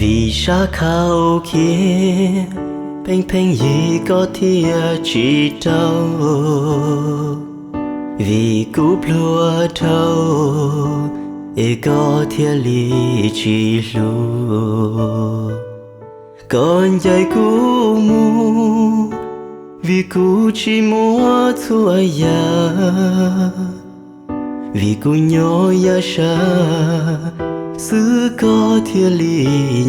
Vim sab khau khiav, pheej pheej yig koj thiaj tsis rau, vim kuv pluag dhau, es koj thiaj li tsis hlub. Koj ncaim kuv mus, vim kuv tsis muaj txhua yam, vim kuv nyob yav sab xwb koj thiaj li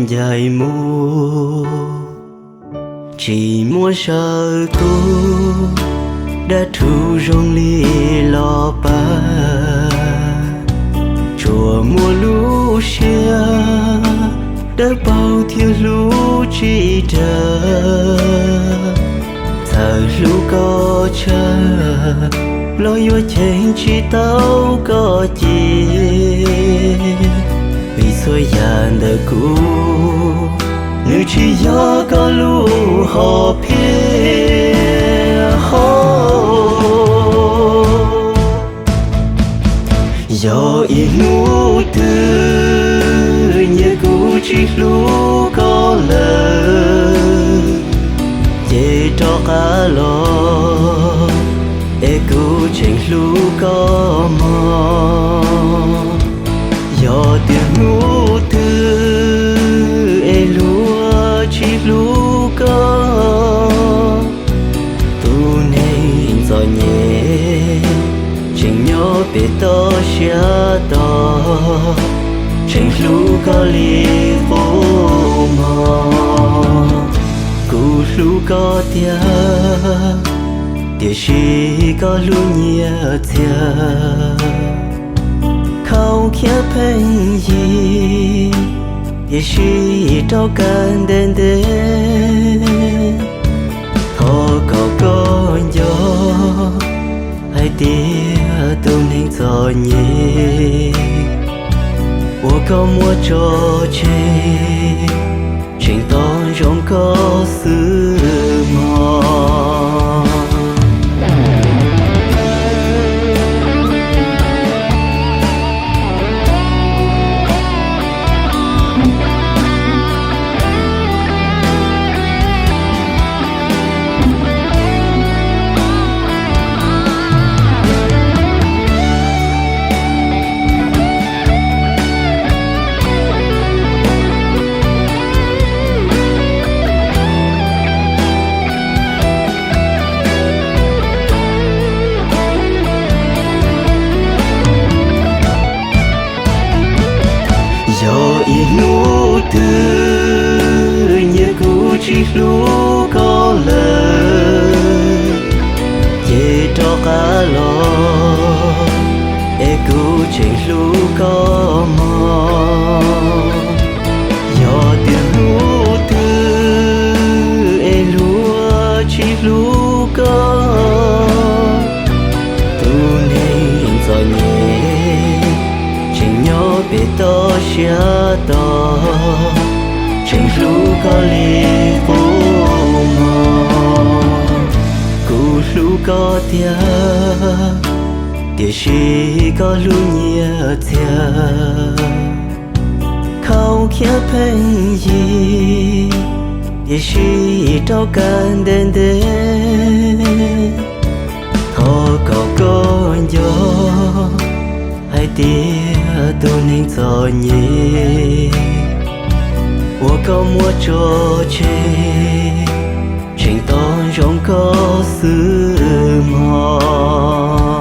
ncaim mus. Tsis muaj sawv kub, dab rhuv zoo li los pab, tsuas muaj lub siab dawb paug thiab hlub tsis dag. Txawm hlub koj tshaj los yuav cheem tsis tau koj ces, vim txhua yam ntawm kuv nws tsis yog koj lub hom phiaj. Yog ib hnub twg nyias kuv tsis hlub koj lawm, ces rov qab los es kuv tseem hlub koj mog. Yog tias hnub twg es luag tsis hlub koj, tus neeg txom nyem tseem nyob pem toj siab tog, tseem hlub koj li qub mog. Kuv hlub koj tiag, tiam sis koj hlub nyiaj txiag. Khaub khiab pheej yig, tiam sis rau kawg ntev ntev. Thov kom koj nco hais tias tus neeg txom nyem uas koj muab tso tseg, tseem tos ntsoov koj xwb mog. Yog ib hnub twg nyias kuv tsis hlub koj lawm, ces rov qab los es kuv tseem hlub koj mog. Yog tias hnub twg es luag tsis hlub koj, tus neeg txom nyem tseem nyob pem toj siab tog, tseem hlub koj li qub mog. Kuv hlub koj tiag, tiam sis koj hlub nyiaj txiag. Khaub khiab pheej yig, tiam sis rau kawg ntev ntev. Thov kom koj nco hais tias tus neeg txom nyem uas koj muab tso tseg, tseem tos ntsoov koj xwb mog.